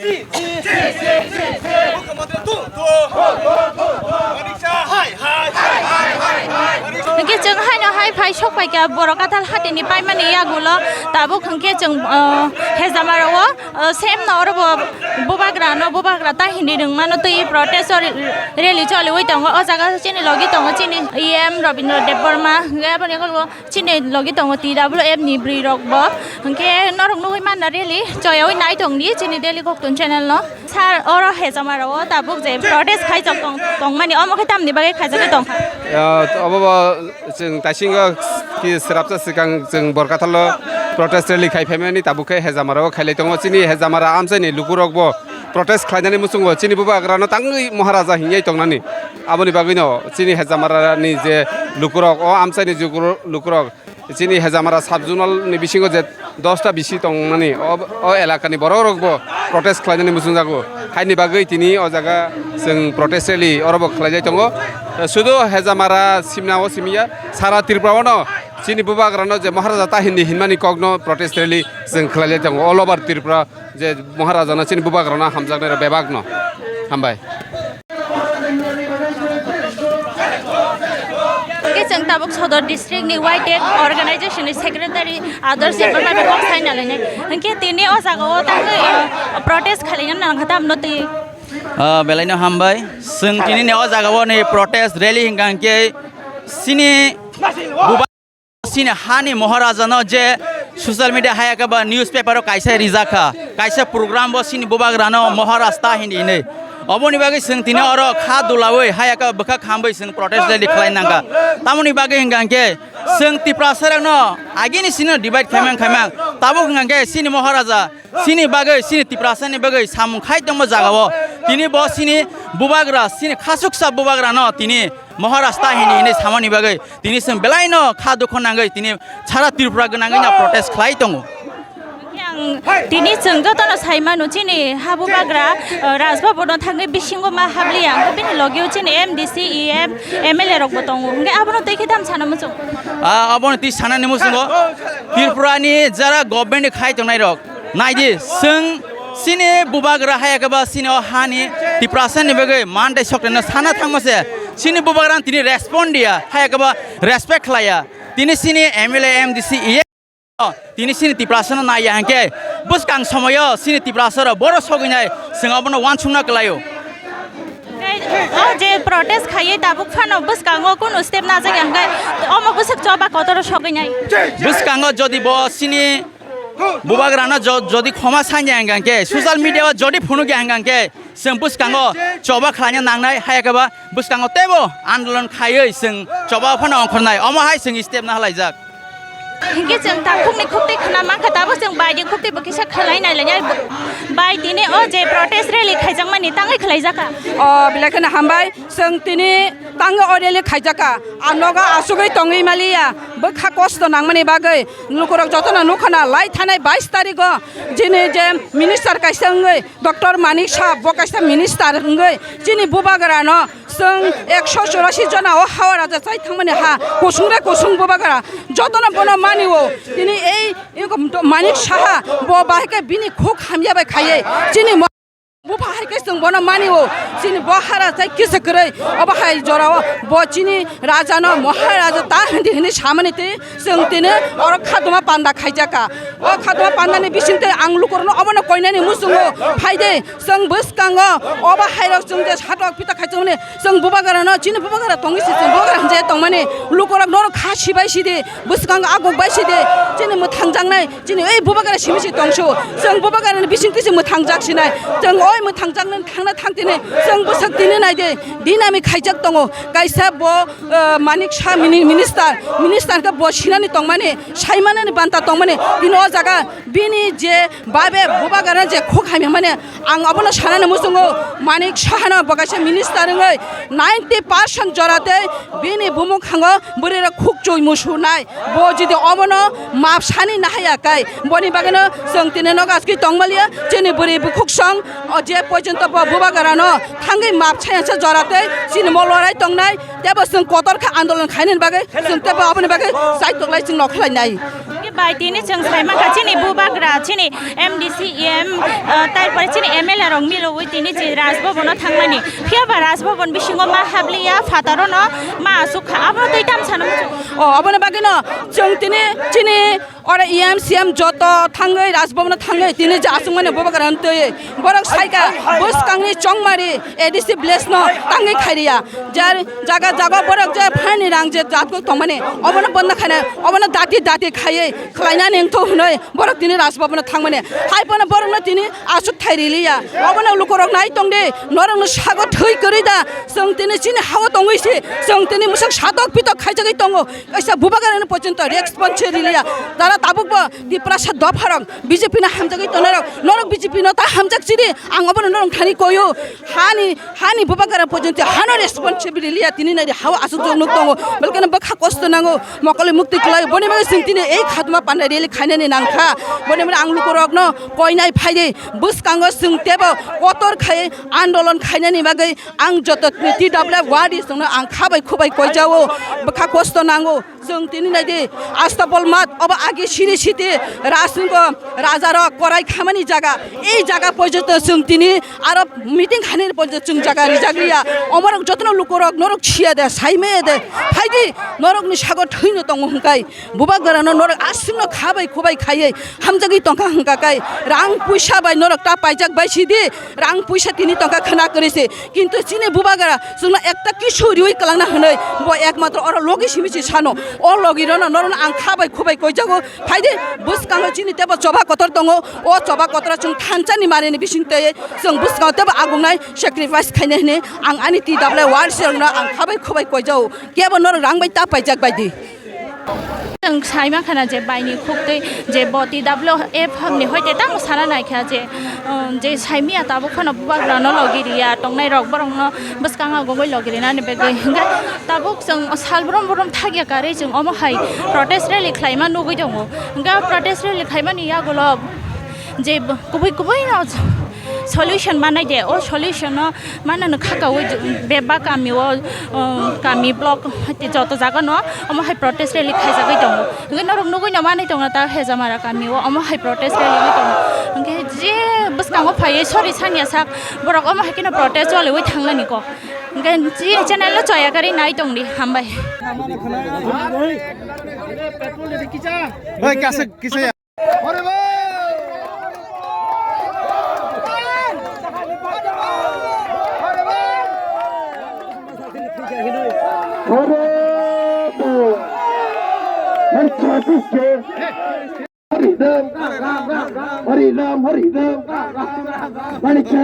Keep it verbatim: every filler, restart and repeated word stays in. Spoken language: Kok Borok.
Hwnkhe chwng haino hai phai sok phaikha Borok Kathal hatini paimani yagulo tabuk hwnkhe chwng, uh, Hejamara o, uh, same no oro bo bubagra no bubagra ta hindi rwngmano twi protest o rally choliwi tongo. O jaga chini logi tongo chini E M Rabindra Debbarma, hwnkhe aboni ulo chini logi tongo T W F ni bwrwi rok bo. Hwnkhe norok nugwi manna rally choyawi nai tongdi chini Delhi Koktun channel no. Sir, oro Hejamara o tabuk je protest khaijak tong, tongmani, omo khe tamni bagwi khaijagwi tongkha? Ah, obo bo chwng taisingo ki srapsa swkang chwng Borkathalo protest rally khai phaimani, tabuk khe Hejamara o khailai tongo. Chini Hejamara amchaini lukurok bo protest khlainani muchungo chini bubagrano tangwi Maharaja hinwi tongnani. Aboni bagwino chini Hejamara ni je lukurok, o amchaini je lukurok, chini Hejamara sub-zonal ni bisingo je dosta bisi tongmani, o, o elakani borok rok bo protest khlainani muchungjago. Haini bagwi tini o jaga chwng protest rally oro bo khlaijai tongo. Sudu Hejamara simna o simiya, sara Tripura o no chini bubagrano je Maharaja ta hindi hinmani kokno protest rally chwng khlaijai tongo all over Tripura. Je Maharaja no chini bubagrano hamjaknai rok bebak no. Hambai. Hwnkhe chwng tabuk Sodor district ni Y T F organization ni secretary Adarsh Debbarma bai kok sai nalainai. Hwnkhe tini o jaga o tangwi, uh, protest khalaina nangkha tamno twi. Ah, belaino hambai. Chwng tini ni o jaga o ni protest rally hwnkha hwnkhe chini buba Chini hani Maharaja no je social media hai khe ba newspaper o kaisa rijak kha, kaisa program bo chini bubagra no Maharaj ta hindi hinwi. Oboni bagwi chwng tini oro kha dulawi hai khe bwkha khamwi chwng protest rally khlai nangkha. Tamoni bagwi hwnkha hwnkhe chwng Tiprasa rok no agini sino divide khaimang khaimang. Tabuk hwnkha hwnkhe chini Maharaja chini bagwi, chini Tiprasa ni bagwi samung khai tongma jaga o tini bo chini bubagra, chini khasuksa bubagra no tini Maharaj ta hindi hinwi samani bagwi tini chwng belaino kha dukhu nangwi tini sara Tripura gwnangwi no protest khlai tongo. Yang tini chwng jotono sai mano chini habu bagra, uh, Raj Bhavan o thangwi bisingo ma habliya, ang bini logio chini M D C, E M, M L A rok bo tongo. Hwnkhe abono twi khe tam sana muchung? Ah, abono twi sanani muchungo Tripura ni jara government ni khai tongnai rok. Naidi, chwng chini bubagra hai khe ba chini o hani Tiprasa ni bagwi mantai sokthai no sana thangma se chini bubagra tini respond diya, hai khe ba respect khlaiya. Tini chini M L A, M D C, E M tini chini Tiprasa no naiya hwnkhe bwskang somoyo chini Tiprasa rok boro sogwi nai chwng abono uansukna kwlaio. Tei o je protest khaiwi tabuk phano bwskango kunu step najak ya hwnkhe omo bwswk choba kotor sogwi nai. Bwskango jodi bo chini Bubagrano jo-, jodi khoma sanya hwnkha hwnkhe, social media o jodi phunukya hwnkha hwnkhe, chwng bwskango choba khlaina nangnai, haya khe ba bwskango teibo andolon khaiwi chwng choba phano ongkhornai, omo hai chwng step na halaijak. Hinkhe chwng takhukni khuktwi khna mankha, tabuk chwng baidi khuktwi bo kisa khlai nai lainai. Bai tini o je protest rally khaijakmani tangwi khlaijak kha. O belai kheno hambai. Chwng tini tangwi o rally khaijakha. A nogo asugwi tongwi maliya. Bwkha kosto nangmani bagwi lukurok jotono nukha na lai thanai bais tarigo jini je minister kaisa wngwi Doctor Manik Saha, bo kaisa minister wngwi chini bubagrano chwng ekso chorasi jona o Hawa Raja chai thangmani ha kusung re kusung bubagra jotono bono manio. Tini ei Manik Saha bo bahai khe bini khuk hamya bai khaiwi chini Bupha hai khe chwng bono mani o, chini bo hara chai kisa kwrwi, obo hai jora o bo chini raja no Maharaja ta hindi hindi samani twi chwng tini oro khaduma panda khaijak kha. O khaduma panda ni bising twi ang lukurok no obo no koinani muchungo phai de chwng bwskango obo hai rok chwng je satok pita khai chwng ni chwng bubagra no chini bubagra tongwi se chwng bubagra hamjai tongmani lukurok norok kha sibai sidi bwskango aguk bai sidi chini mwthang jaknai. Chini ei bubagra simi si tongsu, chwng bubagrani bising twi se mwthangjak sinai, chwng oi mwthangjak nang thangna thang tini, chwng bwswk tini nai de, dinami khaijak tongo, kaisa bo, eh, Manik Saha mini-, minister, minister khe bo sinani tongmani, saimanani banta tongmani, tini o jaga bini je babe bubagrani je khuk hamya mani, ang abono sanani muchungo, Manik Saha no bo kaisa minister wngwi ninety percent jora tei bini bumung khango bwrwi rok khuk chui musu nai. Bo jodi obono map sani nahaya kai, boni bagwino chwng tini nogo aski tongmaliya, chini bwrwi bukhuk song, o je porjonto bo bubagrano thangwi map sayasa jora tei chini mo lorai tongnai, tebo chwng kotor khe andolon khainani bagwi chwng tebo aboni bagwi chai toklai chwng nokhlai nai. Hwnkhe Bai tini chwng sai mankha chini bubagra chini M D C, M, ah, tarpore chini M L A rok milogwi tini chini Raj Bhavan o thangmani. Phiya ba Raj Bhavan bisingo ma habliya, phataro no ma asuk kha. Abo twi tam sana muchung. O, aboni bagwi no chwng tini chini oro E M, C M joto thangwi Raj Bhavan o thangwi tini je asuk mani bubagra no twi borok saika bwskangni chongmari A D C village no tangwi khairiya. Jar jaga jaga borok je phaini rang je jatgwi tongmani obono bonna khaina obono dati dati khaiwi khlaina nengtho hwnwi borok tini Raj Bhavan o thangmani. Hai phano borokno tini aswk thai riliya. Obono lukurok nai tongdi, norokno sago thwi kwrwi da. Chwng tini chini hao tongwi si, chwng tini mwswk satok pitok khaijagwi tongo. Kaisa bubagrano porjonto response riliya. Tara tabukbo Tiprasa dopharok B J P no hamjagwi tongnarok, norok B J P no ta hamjak chidi, ang obono norok thani koyo. Hani Hani bubagra porjonto hano responsibility liya tini nai hao asuk jok nuk tongo. Belkano bwkha kosto nango, mokole mukti kwlai. Boni bagwi chwng tini ei khatma panda rally khainani nangkha. Boni bagwi ang lukurokno koinai phaidi bwskango chwng tebo kotor khai andolon khainani bagwi ang joto T W F wadi chwngno ang khabai khubai koijao, bwkha kosto nango. Chwng tini nai di, Astapol mat, obo agi siri siti, Rasingo, rajarok, korai khamani jaga, ei jaga porjonto chwng tini aro meeting khainani porjonto chwng jaga rijak liya. Omorok jotono lukurok norok siya de, saimaya de, phaidi, norokni sago thwino tongo hwnkai. Bubagrano norok aswkno khabai khubai khaiwi hamjagwi tongkha hwnka kai. Rang puisa bai norok ta paijak bai sidi, rang puisa tini tongkha khwna kwrwi se. Kintu chini bubagra chwngno ekta kisu riwi kwlangna hwnwi bo ekmatro oro logi simi se sano. O logi rono norokno ang kha bai khubai koijago. Phaidi bwskango chini tebo choba kotor tongo. O choba kotoro chwng thansa ni mari ni bising tei chwng bwskango tebo agungnai sacrifice khainai hwnwi ang ani T W R C rokno ang kha bai khubai koijago. Kebo norok rang bai ta paijak bai di. Chwng sai mankha na je baini khuktwi je bo T W F ni hoite tamo sana naikha je, um, je saimia tabuk phano bubagrano logi riya tongnai rok borokno bwskango gumui logi rinani bagwi. Hwnkhe tabuk chwng sal brum brum thakya karwi chwng omo hai protest rally khlaima nugwi tongo. Hwnkhe protest rally khlaimani yagulo je kubui kubui no solution manai de, o solution no manano khakaui bebak kami o, o, kami block joto jaga no omo hai protest rally khaijagwi tongo. Hwnkhe norok nugui no manwi tongo ta Hejamara kami o omo hai protest rally wngwi tongo. Hwnkhe je bwskango phaiwi sori sanya sak borok omo hai kheno protest choliui thangnani kok. Hwnkhe chini channel no choya karwi nai tongdi, hambai. Oi, kisa, kisa ya. Hari Ram, Hari Ram, Hari Ram, Hari Ram.